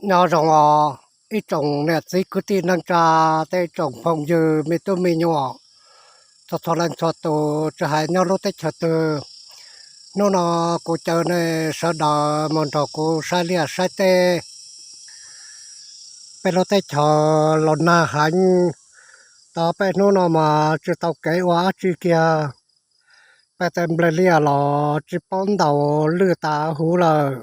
Nyob zoo os ib tsoom niam txiv kwv tij neej tsa, tej tsoom phooj ywg me tub me nyuam, txhua txhua leej txhua tus tsis hais nyob lub teb chaws twg. Hnub no kuv caw nej sawv daws mus nrog kuv saib liaj saib teb. Peb lub teb chaws los nag heev, tau peb hnub no mas tsis tau kev ua dab tsi kiag. Peb tej nplej liaj los tsis paub ntaus lwj tas huv lawm.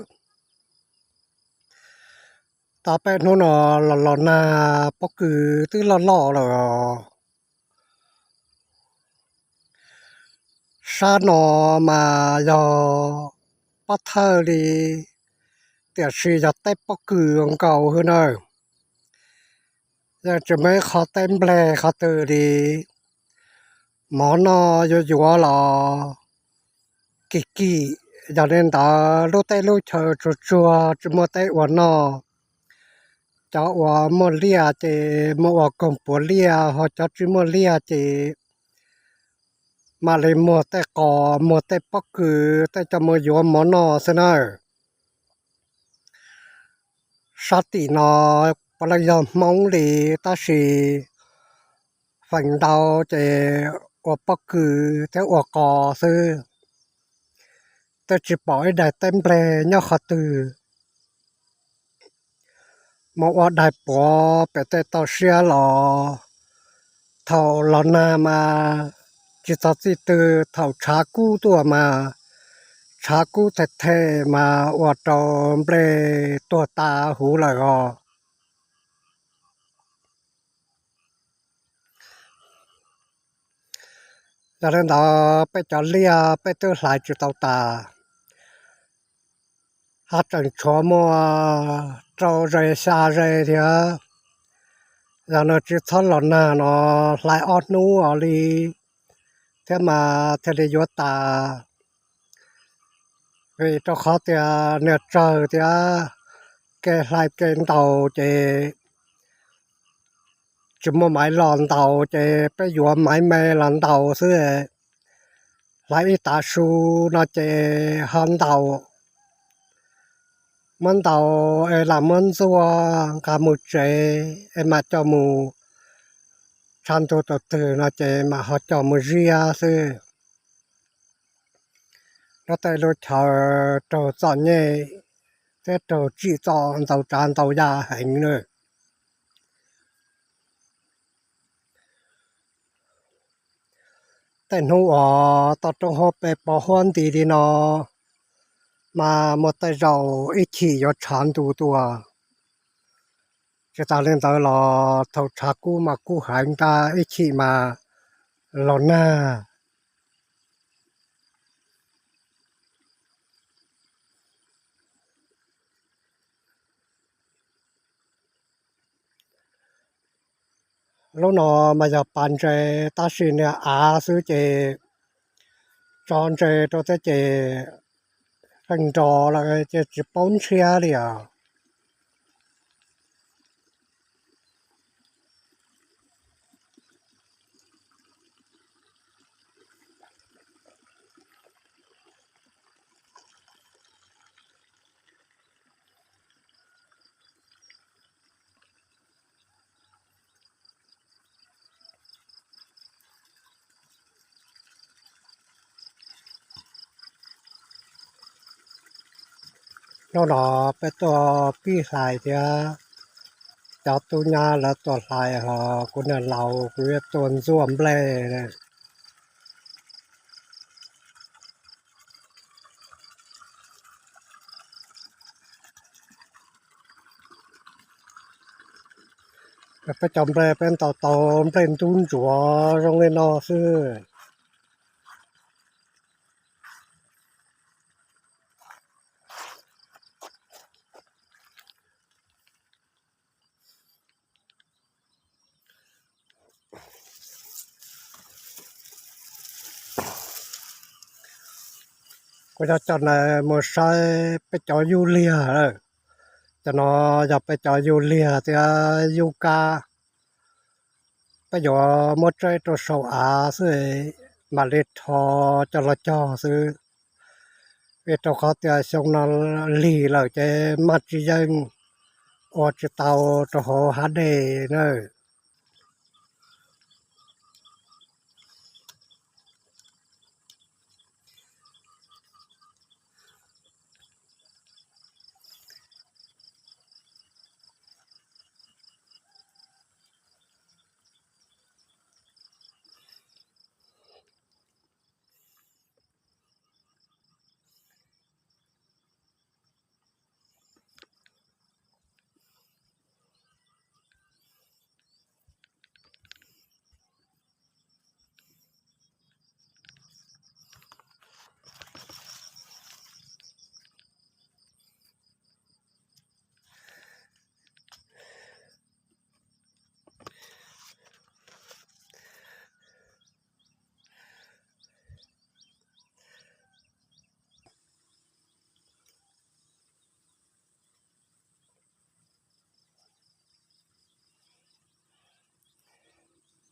Tau peb hnub no los los nag pob kws twb loj loj lawm. Sab no mas yog pob thawj li, tiam sis yog teb pob kws nkaus hwb na. Yeej tsis muaj ib qho teb nplej qhov twg li. Mov noj yuav yuav los kim kim, yog li ntawd lub teb lub chaw tsuag tsuag tsis muaj teb ua noj. Cov uas muaj liaj ces muaj ua koog puav liaj, ho cov tsis muaj liaj ces mam li muag tej qos muag tej pob kws tej coj mus yuav mov noj xwb na. Sab tim no puav leej yog Hmoob li, tab sis feem ntau ces ua pob kws thiab ua qos xwb, twb tsis pom ib daim teb nplej nyob qhov twg. Mus ua daig puav pem tej toj siab los, thaum los nag mas tsis txog txij twg, thaum tshav kub tuaj mas tshav kub them them mas ua rau nplej tuag tas huv lawm os. Yog li ntawd peb cov liaj peb twb hlais tsis tau tas, haj tseem tshuav muaj rau ze xya ze thiab. Yog no tsis txhob los nag no hlais ob hnub os li thiab mas thiaj li yuav tas. Vim rau qhov tias niag tsawg thiab, kev hlais kev ntaus ces tsis muaj maiv los ntaus ces peb yuav maiv me los ntaus xwb. Hlais ib tav su no ces ho ntaus, muab ntaus es lam muab ntxuaj nqa mus tsev es mam coj mus tshav ntuj tau twg no ces mam ho coj mus ziab xwb. Lub teb lub chaw raug txom nyem thiab raug tsim txom ntau tsav ntau yam heev na. Tej hnub uas toj roob hauv pes pos huab nti li no, mas muaj tej zaum ib chim yuav tshav ntuj tuaj. Tsis tas li ntawd los thaum tshav kub mas kub heev ntag, ib chim mas los nag. Lub no mas yog pas ntses tab sis niag av xwb ces tso ntses rau thiab ces feej nrov lawm ces tsis paub ntshiab li os. Hnub no peb tuaj pib hlais thiab, cov tub nyab lawv tuaj hlais ho kuv niag laus kuv yuav tuaj ntxuaj nplej. Peb cov nplej peb ntaus tau nplej ntub ntsuav zoo li no xwb. Kuv coj nej mus saib peb cov yub liag. Cov no yog peb cov yub liag thiab yub kab. Peb yuav muab tseb rau saum av xwb, mam li rho coj los cog xwb. Vim rau qhov tias xyoo no lig lawm ces maj tsis yeej, ua tsis tau rau hauv hav dej na.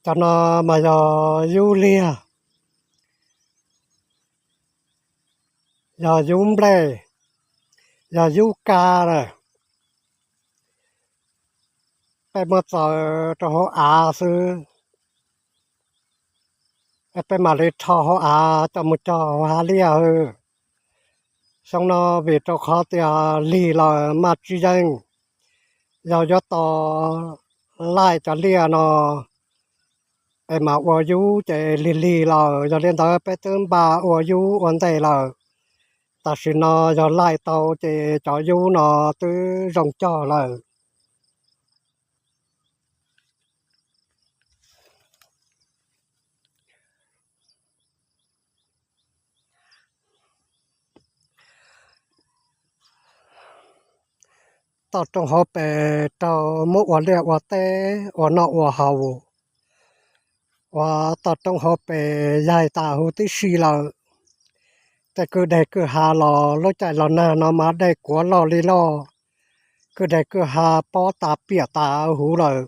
Cov no mas yog yub liag, yog yub nplej, yog yub kab lawm. Peb muab txaws rau hauv av xwb, peb mam li rho hauv av coj mus cog hauv hav liaj. Xyoo no vim rau qhov tias lig lawm maj tsis yeej, yog yuav tos laij cov liaj no es mam ua yub ces lig lig lawm. Yog li ntawd peb twb npaj ua yub ua ntej lawm. Tam sim no yog laij tau ces cov yub no twb zoo cog lawm. Toj roob hauv pes raug muab ua liaj ua teb ua noj ua haus, uas toj roob hauv pes yaig tas huv tib si lawm. Tej kwj deg kwj ha los lub caij los nag no mas dej kuav loj li loj, kwj deg kwj ha pob tas piam tas huv lawm.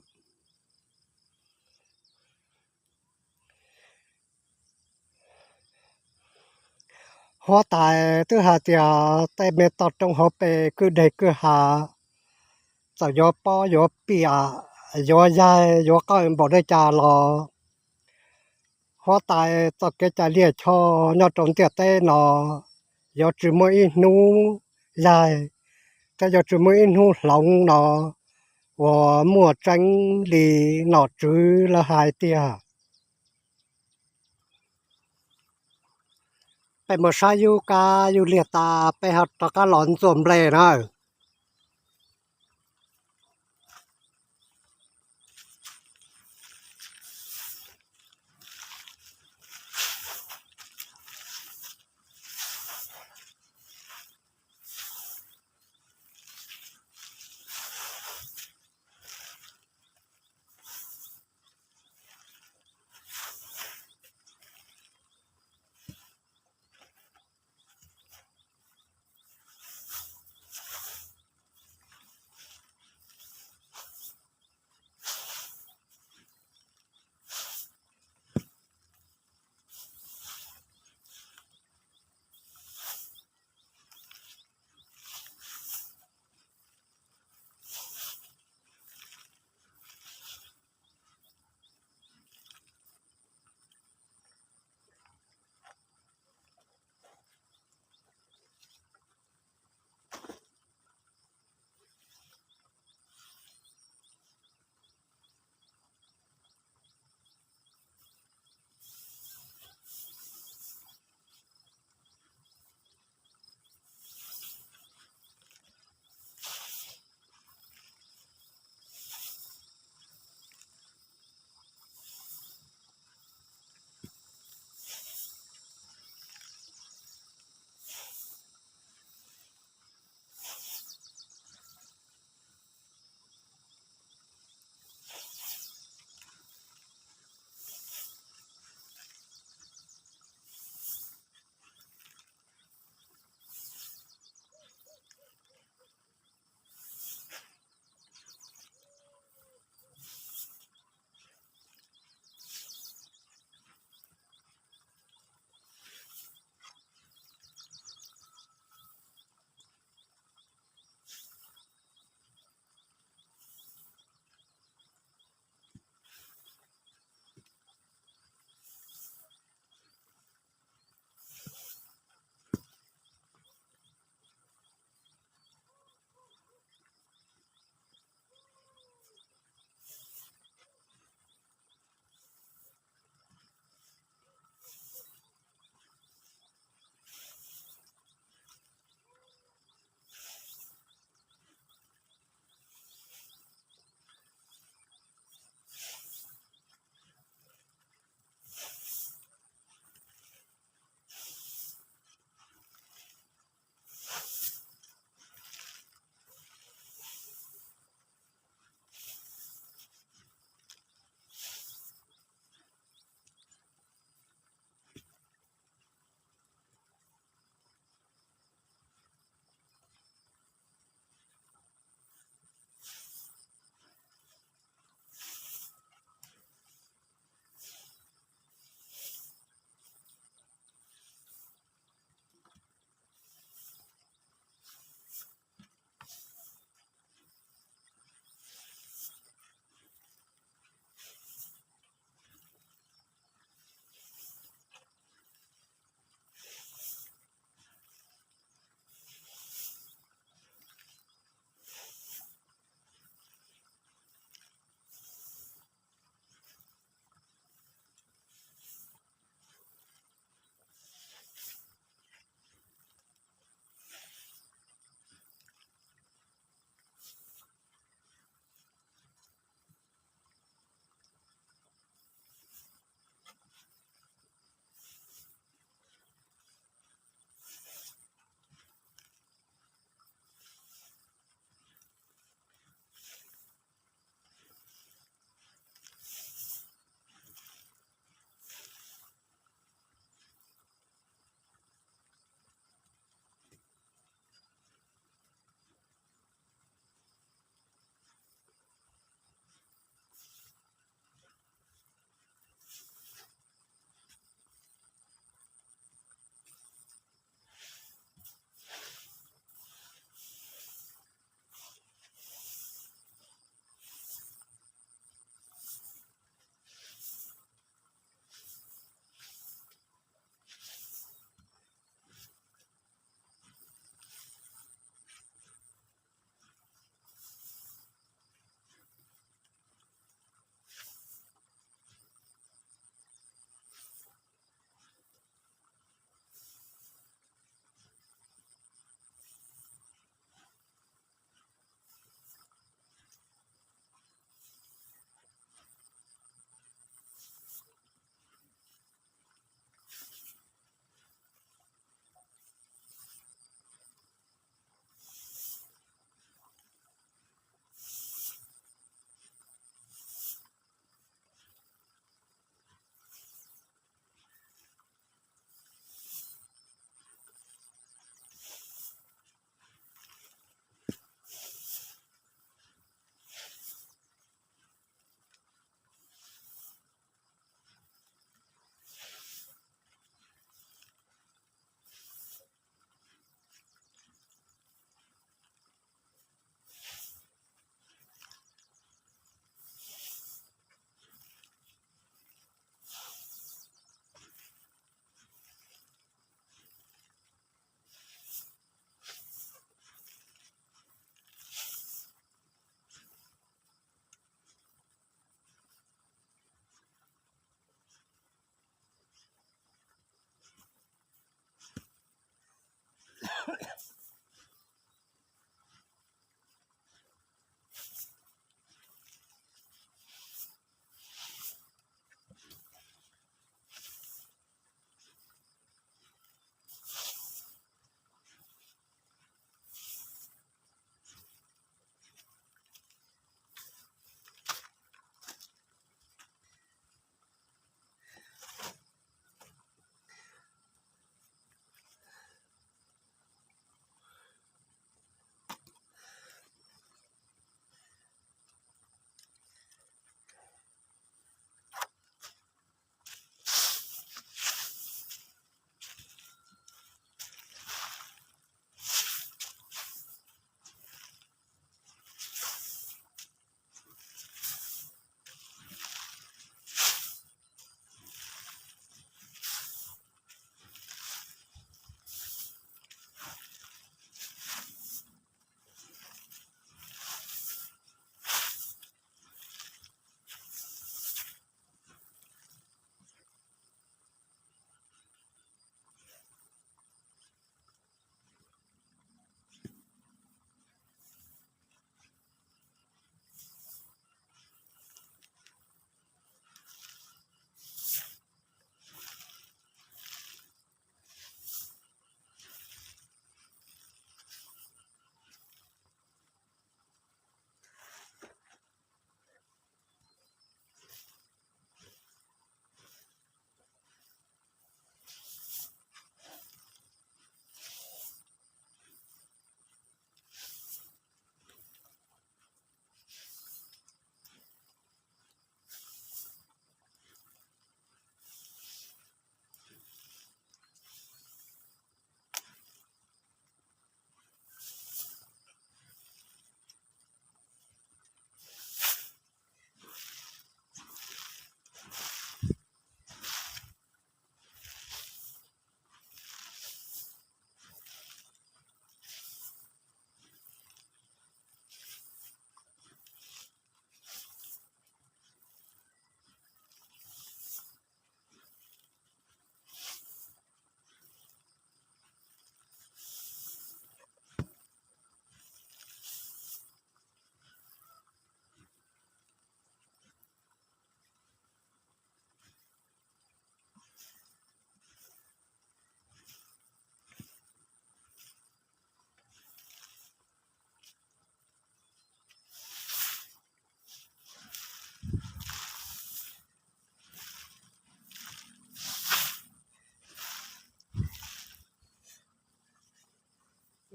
Huab tais twb hais tias tej me toj roob hauv pes kwj deg kwj ha txawm yuav pob yuav piam, yuav yaig yuav qawj npaum li cas los, huab tais txoj kev cai liaj choj nyob rau ntiaj teb no yuav tsis muaj ib hnub yaig, thiab yuav tsis muaj ib hnub hloov no uas muaj tseeb li nom tswv lawv hais tiag. Peb mus saib yub kab yub liag tas peb ho rov qab los ntxuaj nplej na.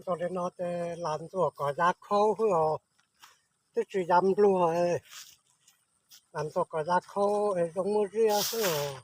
txog li no ces lam ntxuam kom ya khaub xwb os, twb tsis ya npluag, lam ntxuam kom ya khaub es zoo muaj zia xwb os.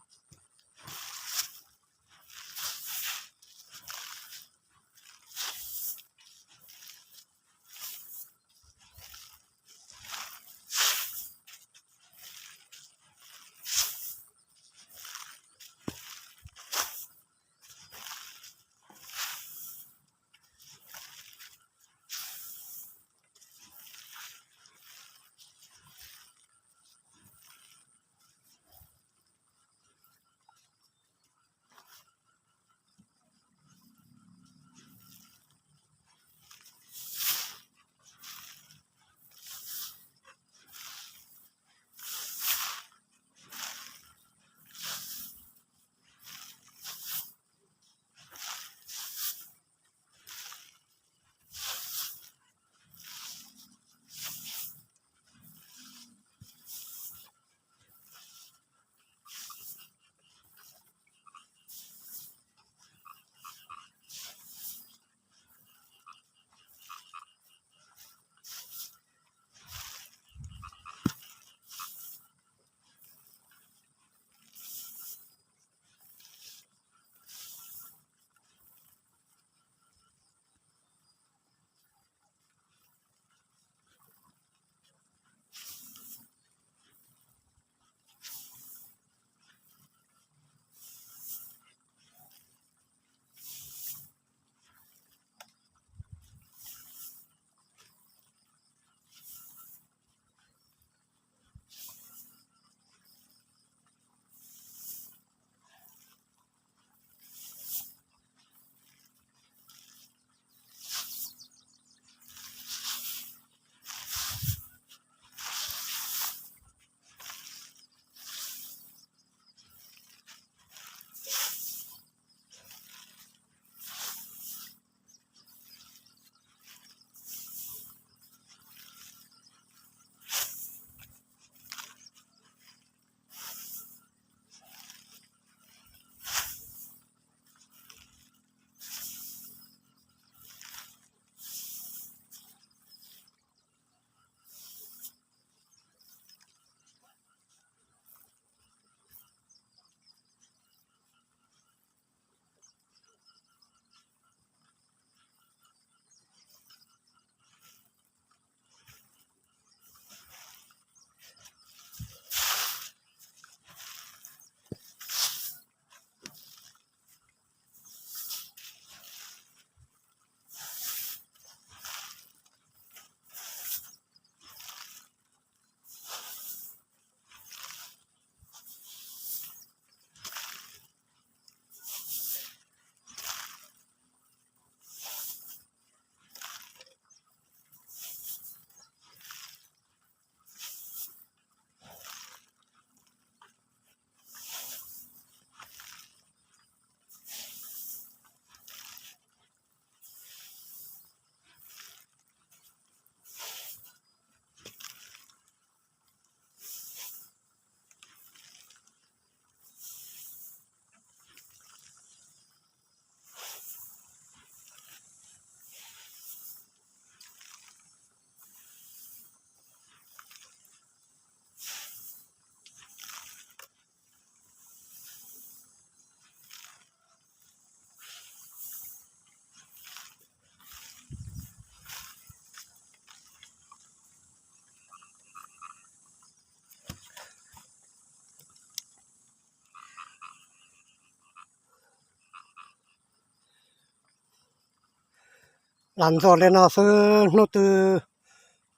Lam ntxuam li no xwb, hnub twg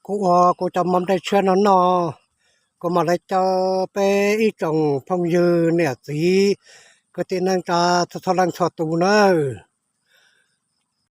kuv ua kuv cov mov nplej tshiab no noj, kuv mam li coj peb ib tsoom phooj ywg niam txiv kwv tij neej tsa txhua leej txhua tus nawb.